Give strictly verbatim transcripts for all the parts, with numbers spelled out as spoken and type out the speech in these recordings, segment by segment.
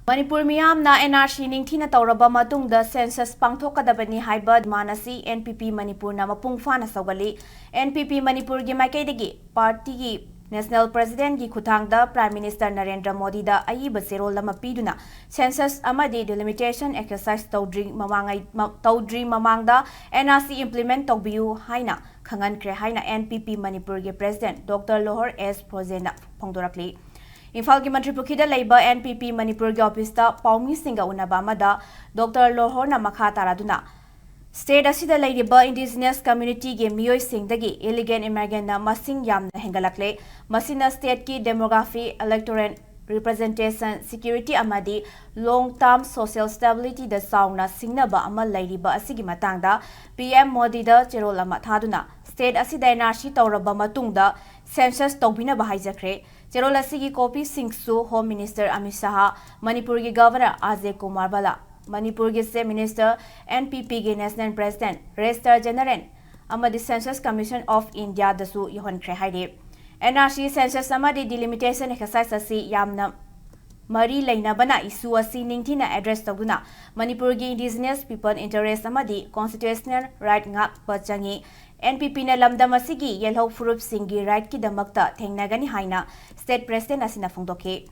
ꯃꯅꯤꯄꯨꯔ ꯃꯤꯌꯥꯝꯅ N R C ꯅꯤꯡꯊꯤꯅ ꯇꯧꯔꯕ ꯃꯇꯨꯡꯗ census ꯄꯥꯡꯊꯣꯛꯀꯗꯕꯅꯤ ꯍꯥꯏꯕ demand ꯑꯁꯤ N P P ꯃꯅꯤꯄꯨꯔꯅ ꯃꯄꯨꯡ ꯐꯥꯅ ꯁꯧꯒꯠꯂꯤ꯫ N P P ꯃꯅꯤꯄꯨꯔꯒꯤ ꯃꯥꯏꯀꯩꯗꯒꯤ party ꯒꯤ national president ꯀꯤ ꯈꯨꯠꯊꯥꯡꯗ Prime Minister ꯅꯔꯦꯟꯗ꯭ꯔ ꯃꯣꯗꯤꯗ ꯑꯏꯕ ꯆꯦꯔꯣꯜ ꯑꯃ ꯄꯤꯗꯨꯅ census ꯑꯃꯗꯤ delimitation exercise ꯇꯧꯗ꯭ꯔꯤ ꯃꯃꯥꯡꯉꯩ-, ꯃ-, ꯇꯧꯗ꯭ꯔꯤ ꯃꯃꯥꯡꯗ N R C implement ꯇꯧꯕꯤꯌꯨ ꯍꯥꯏꯅ ꯈꯪꯍꯟꯈ꯭ꯔꯦ ꯍꯥꯏꯅ N P P ꯃꯅꯤꯄꯨꯔꯒꯤ president Doctor ꯂꯣꯍꯣꯔ ꯑꯦꯁ ꯐꯣꯖꯦꯅ ꯐꯣꯡꯗꯣꯔꯛꯂꯤ꯫ ꯏꯝꯐꯥꯜꯒꯤ ꯃꯟꯇ꯭ꯔꯤ ꯄꯨꯈ꯭ꯔꯤꯗ ꯂꯩꯕ N P P ꯃꯅꯤꯄꯨꯔꯒꯤ office ꯇ ꯄꯥꯎꯃꯤꯁꯤꯡꯒ ꯎꯅꯕ ꯑꯃꯗ Doctor ꯂꯣꯍꯣꯔꯅ ꯃꯈꯥ ꯇꯥꯔꯗꯨꯅ, state ꯑꯁꯤꯗ ꯂꯩꯔꯤꯕ indigenous community ꯒꯤ ꯃꯤꯑꯣꯏꯁꯤꯡꯗꯒꯤ illegal immigrant ꯅ ꯃꯁꯤꯡ ꯌꯥꯝꯅ ꯍꯦꯟꯒꯠꯂꯛꯂꯦ꯫ ꯃꯁꯤꯅ state ꯀꯤ demography, electoral representation, security ꯑꯃꯗꯤ long term social stability ꯗ ꯆꯥꯎꯅ ꯁꯤꯡꯅꯕ ꯑꯃ ꯂꯩꯔꯤꯕ ꯑꯁꯤꯒꯤ ꯃꯇꯥꯡꯗ P M ꯃꯣꯗꯤꯗ ꯆꯦꯔꯣꯜ ꯑꯃ ꯊꯥꯗꯨꯅ state ꯑꯁꯤꯗ N R C ꯇꯧꯔꯕ ꯃꯇꯨꯡꯗ census ꯇꯧꯕꯤꯅꯕ ꯍꯥꯏꯖꯈ꯭ꯔꯦ꯫ ꯆꯦꯔꯣꯜ ꯑꯁꯤꯒꯤ copy ꯁꯤꯡꯁꯨ Home Minister ꯑꯃꯤꯠ ꯁꯍꯥ, ꯃꯅꯤꯄꯨꯔꯒꯤ Governor ꯑꯖꯌ ꯀꯨꯃꯥꯔ ꯚꯜꯂꯥ, ꯃꯅꯤꯄꯨꯔꯒꯤ Chief Minister, N P P ꯒꯤ National President, Registrar General ꯑꯃꯗꯤ Census Commission of India ꯗꯁꯨ ꯌꯧꯍꯟꯈ꯭ꯔꯦ ꯍꯥꯏꯔꯤ꯫ N R C census ꯑꯃꯗꯤ delimitation exercise ꯑꯁꯤ ꯌꯥꯝꯅ ꯃꯔꯤ ꯂꯩꯅꯕꯅ issue ꯑꯁꯤ ꯅꯤꯡꯊꯤꯅ address ꯇꯧꯗꯨꯅ ꯃꯅꯤꯄꯨꯔꯒꯤ indigenous people interest ꯑꯃꯗꯤ constitutional right ꯉꯥꯛꯄ ꯆꯪꯏ꯫ N P P ꯅ ꯂꯝꯗꯝ ꯑꯁꯤꯒꯤ ꯌꯦꯜꯍꯧ ꯐꯨꯔꯨꯞꯁꯤꯡꯒꯤ right ꯀꯤꯗꯃꯛꯇ ꯊꯦꯡꯅꯒꯅꯤ ꯍꯥꯏꯅ state president ꯑꯁꯤꯅ ꯐꯣꯡꯗꯣꯛꯈꯤ꯫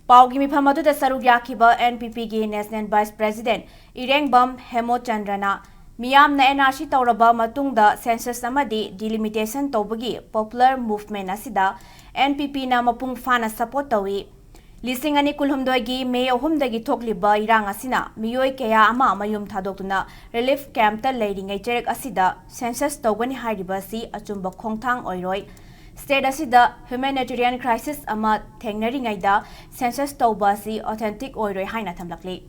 ꯄꯥꯎꯒꯤ ꯃꯤꯐꯝ ꯑꯗꯨꯗ ꯁꯔꯨꯛ ꯌꯥꯈꯤꯕ N P P ꯒꯤ National Vice President ꯏꯔꯦꯡꯕꯝ ꯍꯦꯃꯣꯆꯟꯗ꯭ꯔꯅ ꯃꯤꯌꯥꯝꯅ N R C ꯇꯧꯔꯕ ꯃꯇꯨꯡꯗ census ꯑꯃꯗꯤ delimitation ꯇꯧꯕꯒꯤ popular movement ꯑꯁꯤꯗ N P P ꯅ ꯃꯄꯨꯡ ꯐꯥꯅ support ꯇꯧꯏ꯫ ꯂꯤꯁꯤꯡ ꯑꯅꯤ ꯀꯨꯟꯍꯨꯝꯗꯣꯏꯒꯤ May ꯑꯍꯨꯝꯗꯒꯤ ꯊꯣꯛꯂꯤꯕ ꯏꯔꯥꯡ ꯑꯁꯤꯅ ꯃꯤꯑꯣꯏ ꯀꯌꯥ ꯑꯃ ꯃꯌꯨꯝ ꯊꯥꯗꯣꯛꯇꯨꯅ relief camp ꯇ ꯂꯩꯔꯤꯉꯩ ꯆꯩꯔꯛ ꯑꯁꯤꯗ census ꯇꯧꯒꯅꯤ ꯍꯥꯏꯔꯤꯕ ꯑꯁꯤ ꯑꯆꯨꯝꯕ ꯈꯣꯡꯊꯥꯡ ꯑꯣꯏꯔꯣꯏ꯫ State ꯑꯁꯤꯗ humanitarian crisis ꯑꯃ ꯊꯦꯡꯅꯔꯤꯉꯩꯗ census ꯇꯧꯕ ꯑꯁꯤ authentic ꯑꯣꯏꯔꯣꯏ ꯍꯥꯏꯅ ꯊꯝꯂꯛꯂꯤ꯫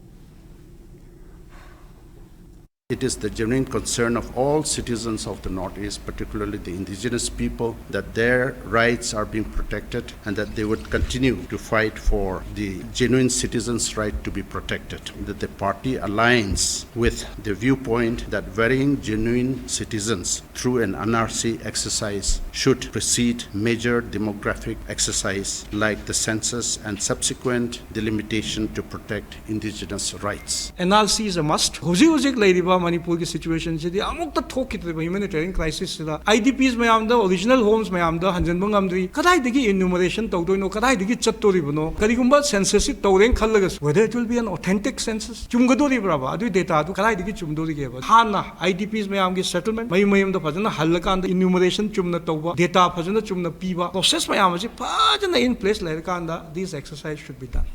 It is the genuine concern of all citizens of the Northeast, particularly the indigenous people, that their rights are being protected and that they would continue to fight for the genuine citizens' right to be protected. That the party aligns with the viewpoint that varying genuine citizens through an N R C exercise should precede major demographic exercise like the census and subsequent delimitation to protect indigenous rights. N R C is a must. ꯍꯧꯖꯤꯛ ꯍꯧꯖꯤꯛ ꯂꯩꯔꯤꯕ ꯃꯅꯤꯄꯨꯔꯒꯤ ꯁꯤꯆꯨꯋꯦꯁꯟꯁꯤꯗꯤ ꯑꯃꯨꯛꯇ ꯊꯣꯛꯈꯤꯗ꯭ꯔꯤꯕ ꯍ꯭ꯌꯨꯃꯦꯅꯤꯇꯦꯔꯤꯌꯟ ꯀ꯭ꯔꯥꯏꯁꯤꯁꯁꯤꯗ I D piece ꯃꯌꯥꯝꯗ original homes ꯃꯌꯥꯝꯗ ꯍꯟꯖꯤꯟꯕ ꯉꯝꯗ꯭ꯔꯤ꯫ ꯀꯗꯥꯏꯗꯒꯤ ꯏꯅ꯭ꯌꯨꯃꯔꯦꯁꯟ ꯇꯧꯗꯣꯏꯅꯣ? ꯀꯗꯥꯏꯗꯒꯤ ꯆꯠꯇꯣꯔꯤꯕꯅꯣ? ꯀꯔꯤꯒꯨꯝꯕ ꯁꯦꯟꯁꯁꯁꯤ ꯇꯧꯔꯦꯅ ꯈꯜꯂꯒꯁꯨ, whether it will be an authentic census, ꯆꯨꯝꯒꯗꯣꯔꯤꯕ꯭ꯔꯕ? ꯑꯗꯨꯒꯤ ꯗꯦꯇꯥꯗꯨ ꯀꯗꯥꯏꯗꯒꯤ ꯆꯨꯝꯗꯣꯔꯤꯒꯦꯕ? ꯍꯥꯟꯅ ꯑꯥꯏ ꯗꯤ ꯄꯤꯁ ꯃꯌꯥꯝꯒꯤ ꯁꯦꯇꯜꯃꯦꯟ ꯃꯌꯨꯝ ꯃꯌꯨꯝꯗ ꯐꯖꯅ ꯍꯜꯂꯀꯥꯟꯗ ꯏꯅ꯭ꯌꯨꯃꯔꯦꯁꯟ ꯆꯨꯝꯅ ꯇꯧꯕ, ꯗꯦꯇꯥ ꯐꯖꯅ ꯆꯨꯝꯅ ꯄꯤꯕ, ꯄ꯭ꯔꯣꯁꯦꯁ ꯃꯌꯥꯝ ꯑꯁꯤ ꯐꯖꯅ in place ꯂꯩꯔꯀꯥꯟꯗ this exercise should be done.